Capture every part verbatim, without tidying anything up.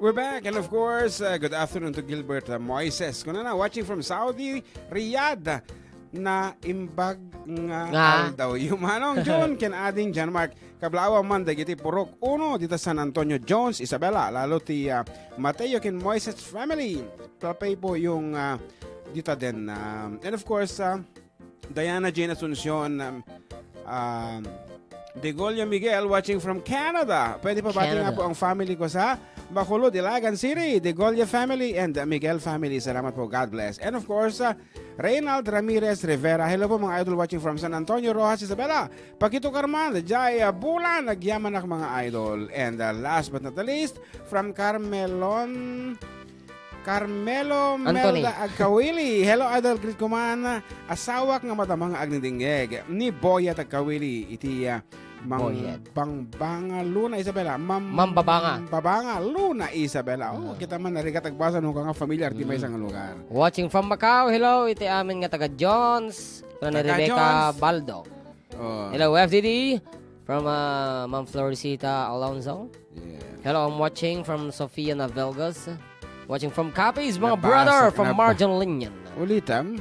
We're back, and of course, uh, good afternoon to Gilbert, uh, Moises. Kunana, watching from Saudi, Riyadh. Naimbag nga Nga. Aldaw. Yung Manong Jun, ken Ading John Mark. Kablaawan man dagiti purok uno dita San Antonio, Jones, Isabela, lalo ti, ah, Mateo ken Moises family. Pray po yung, ah, dita din. Um, and of course, ah, Diana Jane Asuncion, um, um, Degolio Miguel watching from Canada. Pwede pa bati nga Canada. Po ang family ko sa Bacolod, Ilagan City, Degolio family and Miguel family. Salamat po. God bless. And of course, uh, Reynald Ramirez Rivera. Hello po, mga idol, watching from San Antonio, Roxas, Isabela. Pakito Carman, Jai, uh, Bulan, nagyamanak, mga idol. And, uh, last but not the least, from Carmelon, Carmelo Anthony. Melda Agkawili. Hello, idol. Greet ko man, asawak nga madama nga agdingdingeg. Ni Boyet Agkawili. Iti, ah, Mang Boyet. Bangbanga Luna Isabela. Mam-, Mambabanga. Babanga Luna Isabela. Oh, Ah. kita man, narigat agbasa no, nga familiar ti Mm. maysa nga lugar. Watching from Macau. Hello, iti amin nga taga Jones. Kuna ni Taga Rebecca Jones. Baldo. Oh. Hello, F D D. From, uh, Ma'am Florecita Alonso. Yeah. Hello, I'm watching from Sofia Navelgas. Watching from Capiz, mga Nabasa, brother, from naba- Marjan Linyan. Ulitam.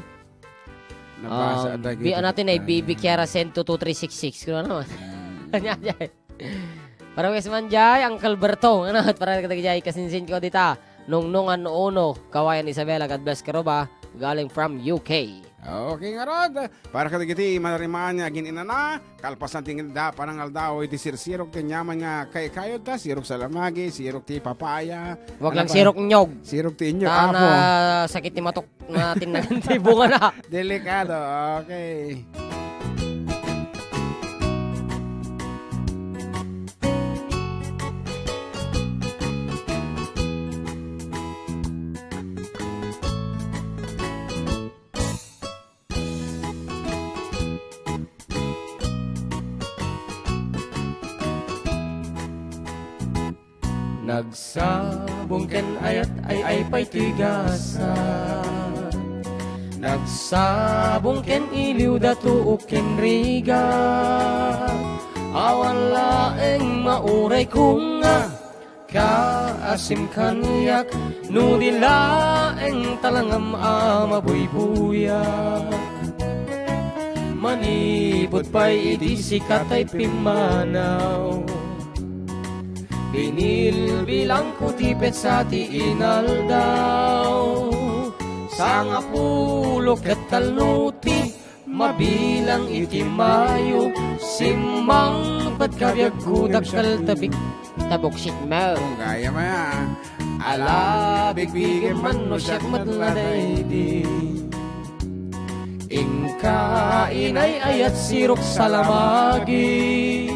Nabasa Um, dagiti bi-, natin ay ah. B B Kiara send to two three six six. Kuno naman. Hmm. Anya, jay. Para wes man jay, Uncle Berto. Ano, para kadagijay, kasinsin ko dita. Nungnungan uno, Kawayan Isabela, God bless karuba, galing from U K. Okay, ngarud, para kadagiti manariman nga agin-inana, kalpasan ti nga da, panangaldaw iti sirsirok ti nyaman nga kaykayod ta, sirok salamagi, sirok ti papaya. Wag Ano lang pa? Sirok nyog. Sirok ti inyog, Ta apo. Na sakit ti matok natin na ti bunga na. Delikado, okay. Nagsabong ken ayat ay ay pay ti gasat. Nagsabong ken iliw, dato ken rigat. Awan laeng mauray ko nga kaasim kaniak no di laeng talangam a mabuybuya. Manipud pay iti sika tay pimmanaw. Binilbilangko ti petsa ti inaldaw. Sangapulo ket tallo ti mabilang iti mayo. Simmangpet kabiagko dakkel tabik-, tabuksit mo. Kung kaya mo yan. Ala, bigbigem man no siak met la daydi. Inka inay-ayat sirok salamagi.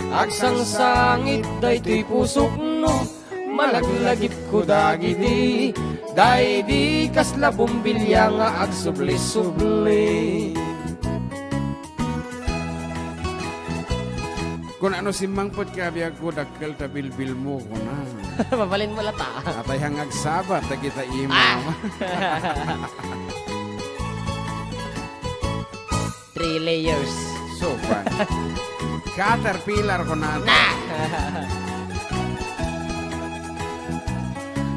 Agsangsangit daytoy pusok no malaglagipko dagidi. Daydi kasla bumbilya nga agsubli-subli. Kun ano simmangpet kabiagko, dakkel ta bilbil mo, kuna. Mabalin mo lata. Atay hang agsabat, dagita imo. Ah! Three layers. So, kwan. Caterpillar ko na. Na!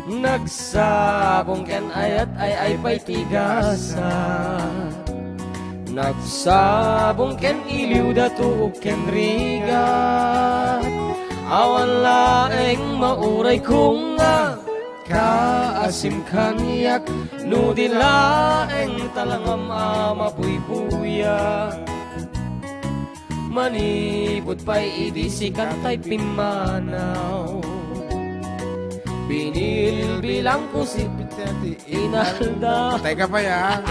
Nagsabong ken ayat ay ay pay ti gasat. Nagsabong ken iliw, dato ken rigat. Awan laeng mauray ko nga kaasim kaniak no di laeng talangam a mapuypuya. Manipud pay idi sikan tay pimmanaw, binilbilangko si inalda. Patay ka pa, ya.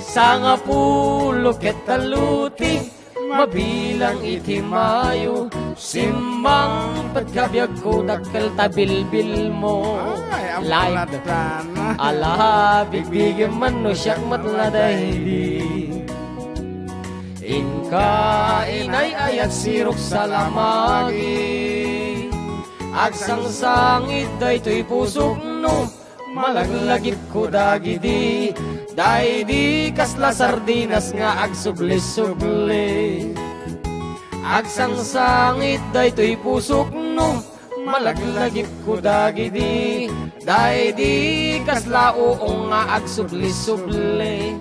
Sangapulo ket tallo ti mabilang iti mayo, simmangpet kabiagko, dakkel ta bilbil mo. Ay, ang Live. Ala, bigbigem man no siak met la daydi. Inka inay-ayat sirok salamagi. Agsangsangit daytoy pusok no malaglagipko dagidi. Daydi kasla sardinas nga agsubli-subli. Agsangsangit daytoy pusok no Malaglagipko dagidi, daydi kasla uong nga agsubli-subli.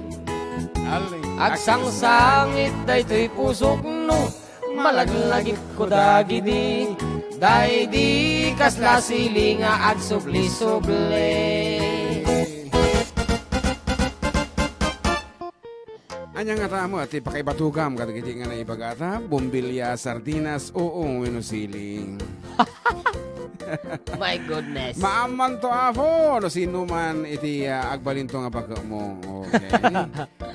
Agsangsangit daytoy pusokno, malaglagipko dagidi, daydi kasla sili nga agsubli-subli. Ania ngata met ti pakaibatugam kadagiti nga naibagata? Bombilya, sardinas, uong wenno sili? My goodness. Maammoanto, Apo, no sino man iti, ah, agbalinto nga baketmo. Okay.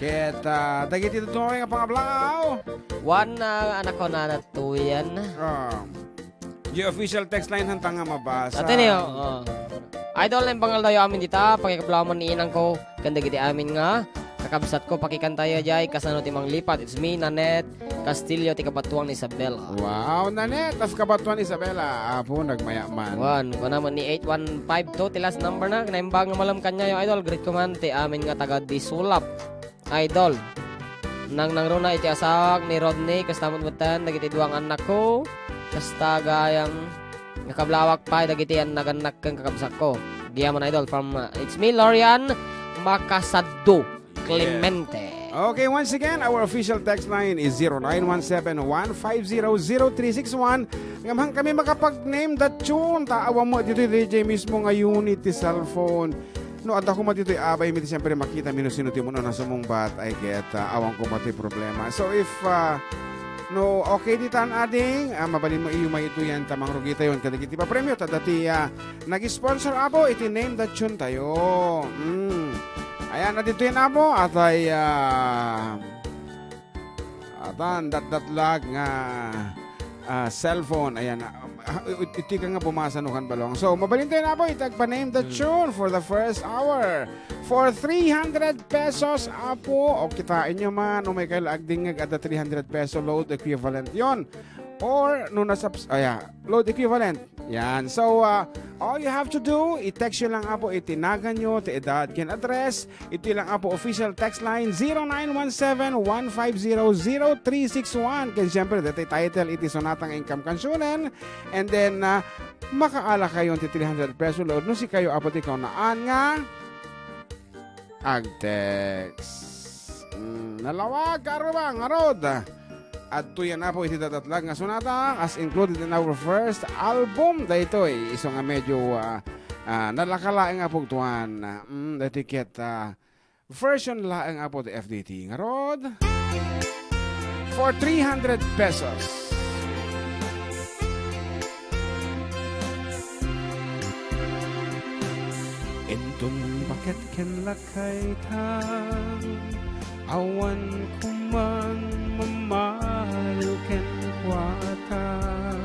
Ket, ah, dagiti dadduma nga pangablaw. One, ah, anak ko na natuyan. Ah. Di official text line hanta nga mabasa. Ate niyo, oh. Idol, naimbanggaltayo amin dita, pakikablaw man ni inang ko, ken dagiti amin nga kakabsat ko, pakikantayo jay, kasano ti manglipat, it's me, Nanette Castillo, ti kabatuan Isabela. Wow, Nanette, of kabatuan Isabela. Apo, nagmayaman. Wan, kuna man ni eight one five two, ti last number na, naimbang nga malem kanyayo, idol, greet ko man, ti amin nga taga Disulap. Idol. Nangnangruna iti asaak ni Rodney, kasta met metten dagiti dua nga annakko, kasta gayam nga kablawak pay dagiti annagannak ken kakabsatko. Giyaman, idol, from, uh, it's me, Lorian Macasaddo Clemente. Okay, once again, our official text line is zero nine one seven one five zero zero three six one. Ngem haan kami makapag-name the tune, ta awan met ditoy D J mismo nga unit ti cellphone. No, adda koma ditoy, abay, mi ti siyempre makita mi no sino ti umuna a sumungbat, ay ket, ah, awan koma ti problema. So, if, ah, no, okay ditan, ading, ah, mabalinmo iyuma ituyan ta mangrugitayon kadagiti papremio, ta adda ti, ah, nag-sponsor, Apo, iti name the tune tayo. Mm. Ayan, na ditoy na, Apo, atay, ah, Atan, datdatlag nga, ah, cellphone. Ayan, ah, ah, it-, iti ka nga bumasa no kan balong. So, mabalintayo na, Apo, iti agpa-name the tune for the first hour. For three hundred pesos, Apo. O, kitaenyo man, o may kayo agdingeg, adda three hundred peso load equivalent yon. Or, no nasabs-, aya, load equivalent. Yan. So, ah, all you have to do, i-text nyo lang, Apo, iti naganyo, ti edad, ken address, iti lang, Apo, official text line, zero nine one seven one five zero zero three six one. Ken siyempre, dati title iti sonata nga inkam kansionen. And then, ah, makaala kayo ti three hundred peso load. No, sikayo, Apo, ti kaunaan nga agtext. Mm, nalawag, karubang, arod. Adtoy, Apo, iti datdatlag nga sonata, as included in our first album. Daytoy, isu nga medyo, ah, ah, nalaka laeng, Apo, tuan. Mm, daytoy ket, ah, version laeng, Apo, ti F D T. Ngarud, for three hundred pesos. Inton baket ken lakaytan, awan koman mamalo kenkuatan.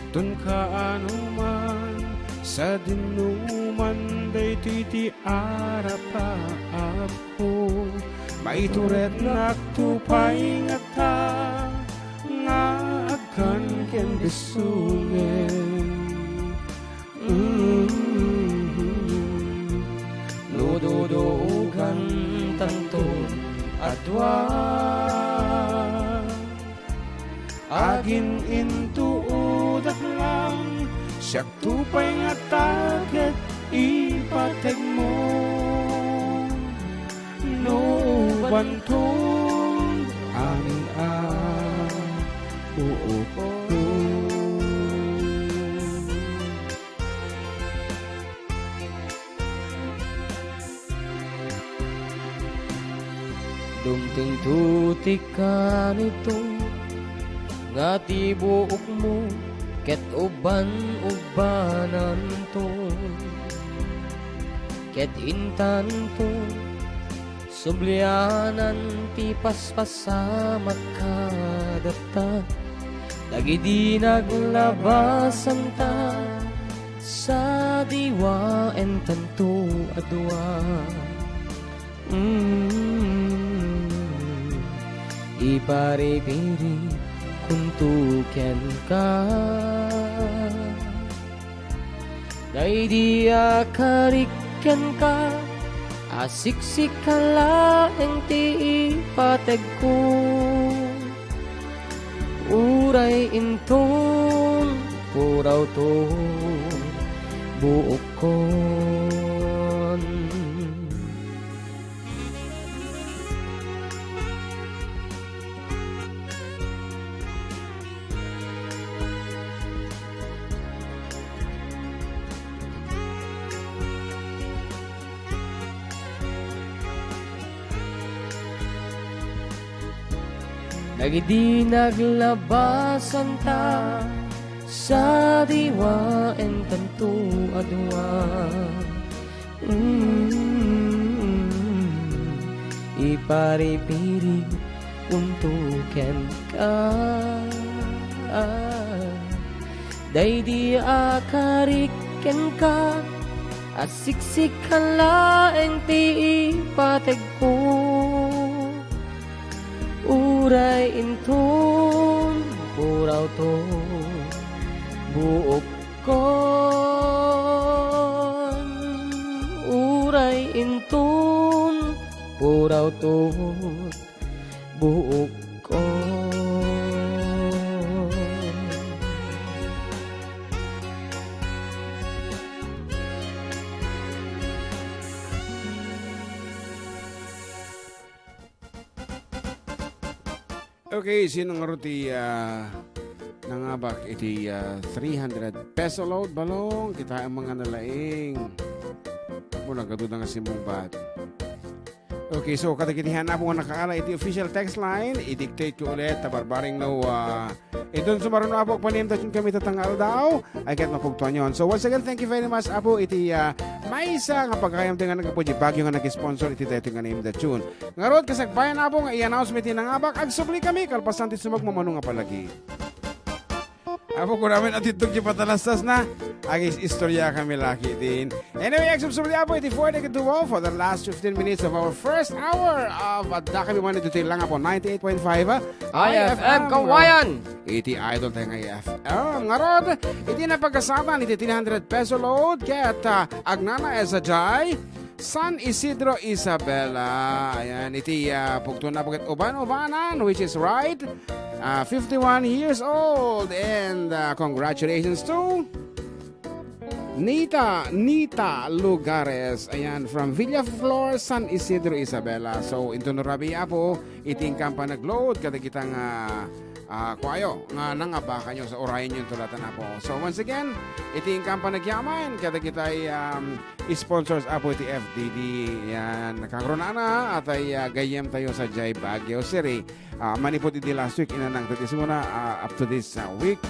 Ton kaano man, sadinoman daytoy ti arapaapko. Maiturednakto pay ngata nga agkan ken disso ngarud. Mm. No dudugan tanto a dua, agin-intuodak lang, siakto pay ngata ket ipategmo. No ubanton amin a uupko. Dumtengto ti kanito nga ti buokmo ket uban-ubananto. Ket intanto, sublianan ti paspasamak kadata. Dagidi naglabasanta, sadiwaentanto a dua. Mm, iparipirikunto kenka. Daydi a karik kenka, a siksika laeng ti ipategko. Uray inton Puraw to buokkon. Dagidi naglabasanta sa diwa, intanto a dua. Mm, iparipirig unto kenka. Daydi a karik kenka, a siksikan laeng ti ipateg ko. Uray inton puraw to buokkon, uray inton puraw to buokkon. Okay, sino nga ti, ah, nangabak iti, ah, three hundred peso load balloon? Kitaem nga nalaing. Muna, gaduda nga simmungbat. Okay, so kadagiti apo nga nakaala iti official text line, i-dictate ko ulit, ta barbareng no, ah, idun sumaruno, apo, agpanem ta kami tatang aldaw, ay ket mapugtuan yon. So once again, thank you very much, apo, iti, ah, maysa nga pagayam ti nga nagapu di Baguio nga nag-sponsor iti daytoy nga named a tune. Ngarud, kasakbayan, apo, nga i-announce mi ti nangabak, agsubli kami, kalpasan ti sumagmamano nga palagi. Apo, kuramin a tittog ti patalastasna. Agis-istorya kami laki din. Anyway, agsubsubli, apo, iti four decade duo for the last fifteen minutes of our first hour of Adda Kami Manen ditoy lang, apo, ninety-eight point five, ah, I F M, I F M, Kawayan. Iti idol tayo nga I F M. Ngarud, iti napagkasatan iti three hundred peso load, ket, ah, agnanaed sadiay San Isidro Isabela. Ayan, iti, ah, pugtuna, pagkat uban-ubanan, which is right. Ah, fifty-one years old. And, ah, congratulations to Nita, Nita Lugares. Ayan, from Villaflor, San Isidro Isabela. So, inton no rabii, apo, iti inkam panagload, kadagita nga, ah, kuayo, nga nangabakanyo sa urayenyo tulatan, apo. So, once again, iti inkam panagyaman, kadagitay, um, sponsors, apo, iti F D D. Yan, kagrunana, atay, ah, gayyem tayo sa Jai Baguio City. Ah, manipud iti last week, inanang, ket isuna, ah, up to this, ah, week.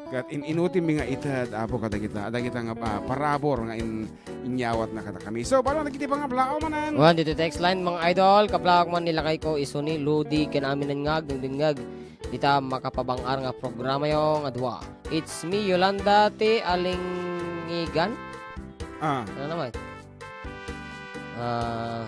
Ket in-inutim mi nga ited, apo, kadagita, dagita nga, ah, parabur nga in-, inyawatna kadakami. So, balon dagiti pangablaw manen. Wen, ditoy text line, mga idol, kablawak man ni lakay ko, isu ni Ludi, ken amin nga agdengdengngeg dita makapabang-ar nga programayo nga dua. It's me, Yolanda, ti Alingigan. Ah. Ano naman? Ah,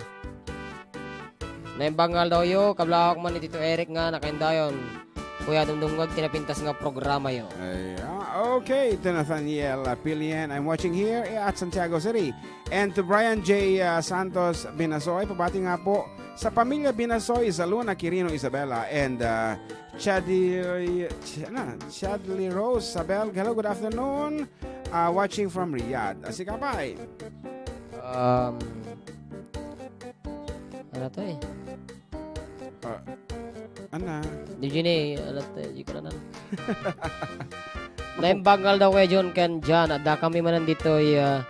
naimbag nga aldawyo, kablawak man ni Tito Eric nga nakaindayon. Kuya, dumdumngeg ti napintas nga programayo. Ay, ah, okay. To Nathaniel, ah, Pilian, I'm watching here, eh, at Santiago City. And to Brian J, ah, Santos Binasoy, pabati nga po sa pamilya Binasoy, Zaluna, Quirino, Isabela, and, ah, Chadley, Ch-, ano, Chadley Rose Sabel. Hello, good afternoon. Ah, watching from Riyadh. Ah, sika pay. Um, ano to eh? Ah, ana? Di gini, ano to eh, di ko na nan-, Naimbag nga aldaw, Kuya John ken Jan, adda kami manen ditoy, ah,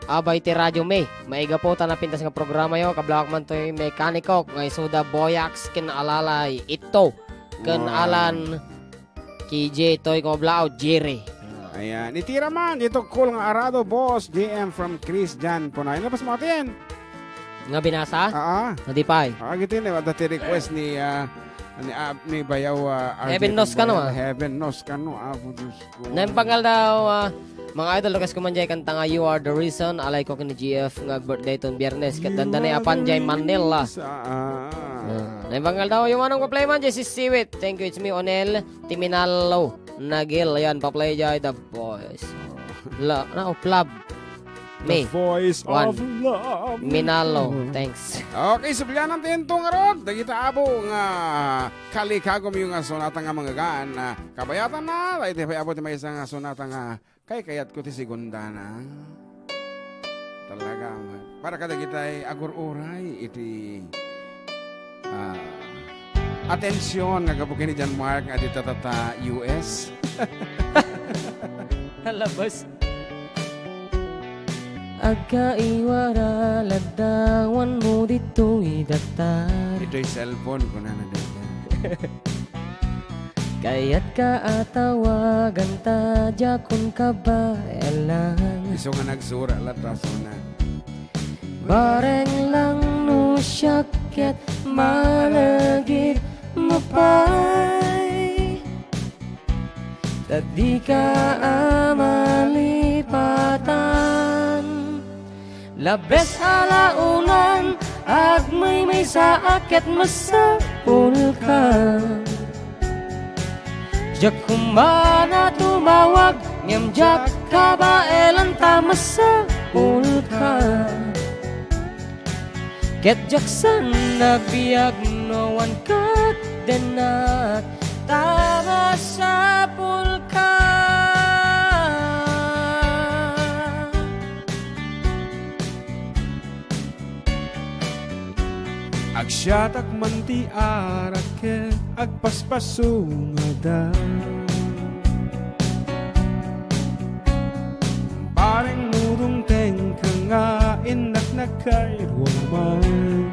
abay ti radyo mi. Maiga po ta napintas nga programayo, kablawak man toy mekaniko, nga isuda Boyax ken Alalay, Ito, ken Wow. Alan, K J, toy kumablaaw, Jerry. Ayan. Itira man, ito cool nga arado, boss, J M from Chris Jan Punay. Napas mo atin? Nga binasa? Aa. Nga di pay. Aa, giti ni, wadda ti request ni, ah, ni, ah, ni Bayaw, ah, R J Heaven knows kano, Bayaw. Ah. Heaven knows kano, Apo Diyos ko. Naimbag nga aldaw, ah, mga idol, request ko man jay kanta nga You Are the Reason, alay ko ken G F nga birthday ton Biyernes, ket dandani apan jay Manila. Sa, ah. Ah, naimbag nga aldaw, yung anong pa-play man, jay si Siwit. Thank you, it's me, Onel Timinalo Nagil. Ayan, pa-play jay The Voice. La, na, of love. The May. Voice One. Of love. Minalo. Thanks. Okay, sublianan ti intong ngarud. Dagita abo nga kalikagom yung nga sonata nga manggagaan. Ah, kabayatan na. Dagita pay abo ti maysa nga sonata nga kaykayat ko ti segundana. Talaga. Para kadagitay agur-uray iti, ah, atensyon nga gapu ken ni John Mark nga dita ta U S. Nalabas. Agkaiwara, laddawanmo ditoy datar. Itoy cellphone, kunana dayta. Kayatka a tawagan ta, diakon kabaelan. Isu nga nagsura, latta, suna. Bareng lang no siak ket malagip mo pay. Ta dika a malipatan. Labes a launan, agmaymaysaak ket masapulka. Diak koma a tumawag, ngem diak kabaelan ta masapulka. Ket diak saan agbiag no awan ket denak ta masapulka. Agsiatak man ti arak ket agpaspasungada. Bareng no dumtengka nga innak nakairuaman.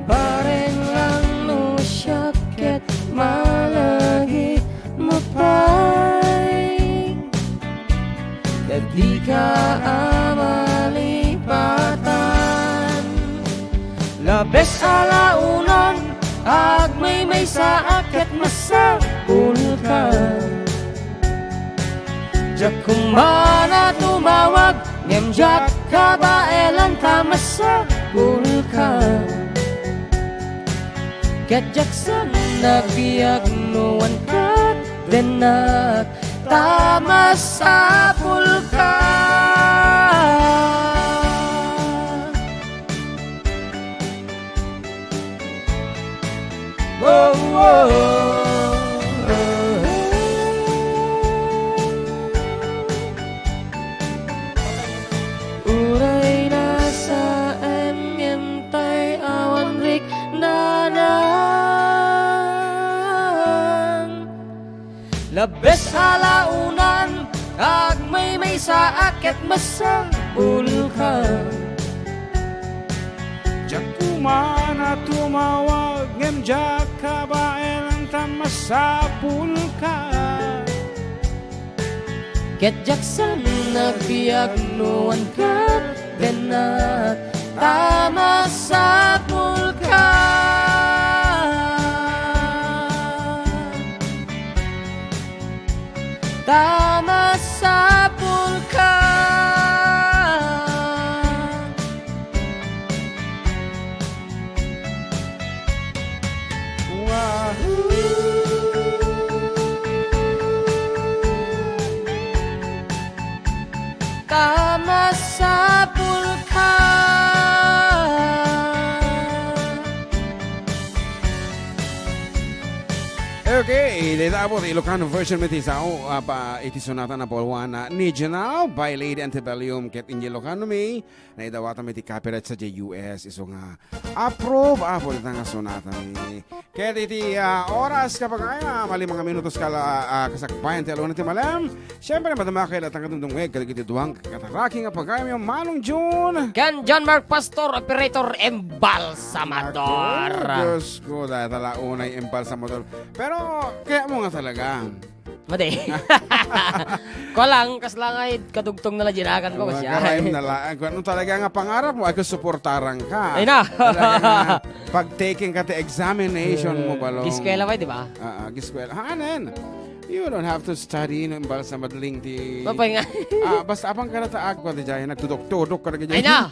Bareng lang no siak ket malagip mo pay. Ket dika a malipatan. Labes a launan, agmaymaysaak ket masapulka. Diak koma a tumawag, ngem diak kabaelan ta masapulka. Ket diak saan agbiag no awan ket denak ta masapulka. Oh, oh. Uray nasaen ngem tay awan riknanan. Labes a launan, agmaymaysaak ket masapulka. Diak koma a tumawag, ngem diak kabaelan ta masapulka. Ket diak saan agbiag no awan ket denak ta masapulka. Ta masapulka. Wahoo! Ta masapulka. Okay, dayta abo ti Ilocano version met ti sao, ah, pa, iti sonata a napalwana ni Janelle by Lady Antebellum ket in Ilocano mi, naidawatam iti copyright sadiay U S, isu nga approve, ah, pwede nga sonata mi. Ket iti, ah, oras, kapagayam, ah, lima nga minutos kala, ah, kasakbayan ti aluna ti malem. Siyempre, madama kay latang kadumdumngeg kadagiti duang kataraki nga pagayam, Manong June. Ken John Mark Pastor, operator, embalsamador. Ako, Diyos ko, dahil tala unay embalsamador. Pero, kaya mo nga talaga. Madi. Ko lang, kas lang ay kadugtong na la dinagan ko, Wala kasi ka ay. Rhyme na lang. Kung ano talaga nga pangarap mo, ay kung suportaran ka. Ay na. Talaga nga, pag-taking ka ti examination mo, Eh, balong. Giskwela pa, di ba? Ah, ah, giskwela. Haanen. You don't have to study no embalsamadling ti Mapay nga. Ah, basta apang ka na ta agwa ti jay, nagtudok-tudok ka na ka jay. Ay na.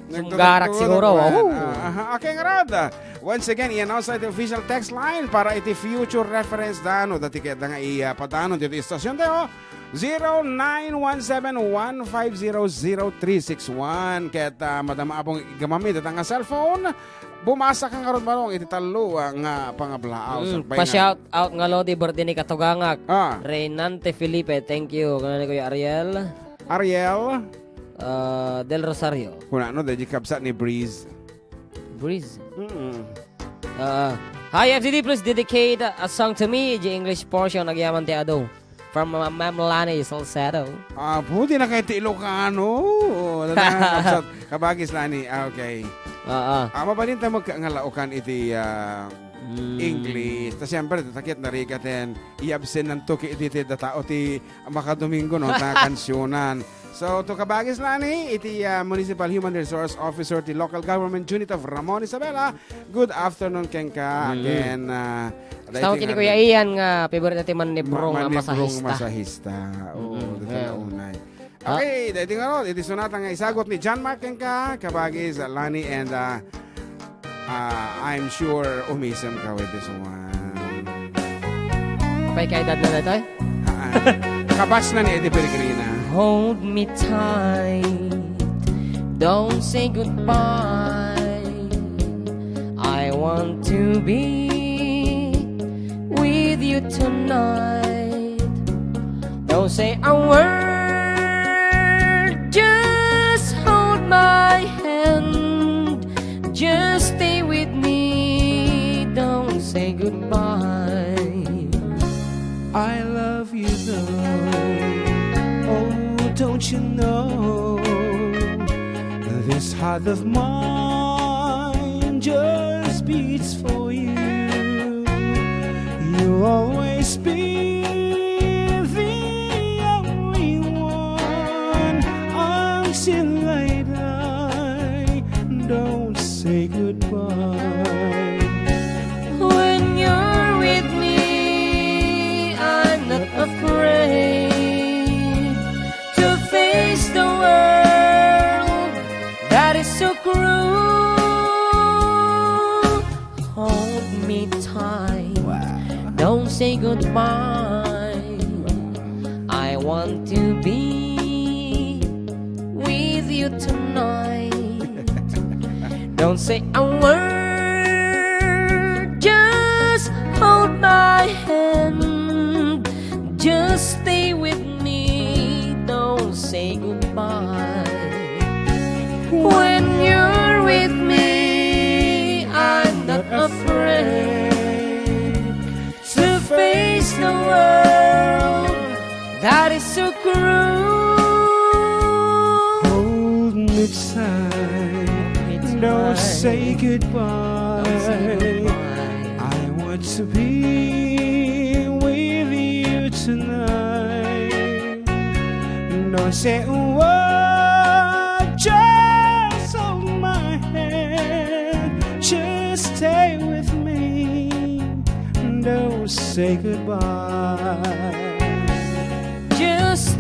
Sumgarak siguro. Nagtudok-tudok man. Oh. Ah, aha. Okay, nga rod. Once again, i-announce tayo ti official text line para iti future reference da, no, dati kaya da nga iya padano dito istasyon tayo. Zero nine one seven one five zero zero three six one. Ket, ah, Madam Abong, iggamam ita nga cellphone. Bumasa ka ngarud, Barong, iti tallo, ah, nga pangablaaw. Mm, sakbay na. Pa-shout out ngarud iti birthday ni katugangak. Ah. Reynante Felipe, thank you. Kunana ni Kuya Ariel. Ariel. Ah, Del Rosario. Kunano, daydi kabsat ni Breeze. Breeze. Mm. Ah, hi, F D D, please dedicate a song to me. Iti English portion, agyaman ti adu. From, uh, Ma'am Lani Salcedo. Ah, pwede na kayo ti Ilocano. Ano na, kabsat, kabagis, Lani. Ah, okay. Ah, ah. Ah, mabalin tayo magka-, nga laukan iti, ah, Mm. English. Ta siyempre, tatakit na rigaten. I-absent nanto ki iti, iti data o ti makadomingo, no? Ta kansionan. So, to kabagis, Lani, iti, ah, Municipal Human Resource Officer ti Local Government Unit of Ramon Isabela. Good afternoon, kenka. Mm. Again, ah, Basta daytoy kini nga Kuya Ian nga favorite na ti mannibrong Ma-, nga mannibrong masahista. Masahista. Oo, Mm, dito yeah. na unay. Ah. Okay, daytoy nga ron, iti sonata nga isagot ni John Mark kenka, kabagis, Lani, and, ah, ah, I'm sure umisem ka with this one. Apay ka edad na daytoy? Ah, ah. Kabas na ni Eddie Peregrina. Hold me tight, don't say goodbye. I want to be with you tonight. Don't say a word, just hold my hand. Just stay with me, don't say goodbye. I love you though. Oh, don't you know? This heart of mine just beats for you. You'll always be the only one until I die. Don't say goodbye. When you're with me, I'm not afraid to face the world that is so cruel. Hold me tight. Wow. Don't say goodbye. I want to be with you tonight. Don't say a word, just hold my hand. Just stay with me, don't say goodbye. When you're with me, I'm not afraid to face the world that is so cruel. Hold me tight. Don't say goodbye. Don't say goodbye. I want to be with you tonight. Don't say a word, just hold my hand. Just stay with me. Don't say goodbye. Just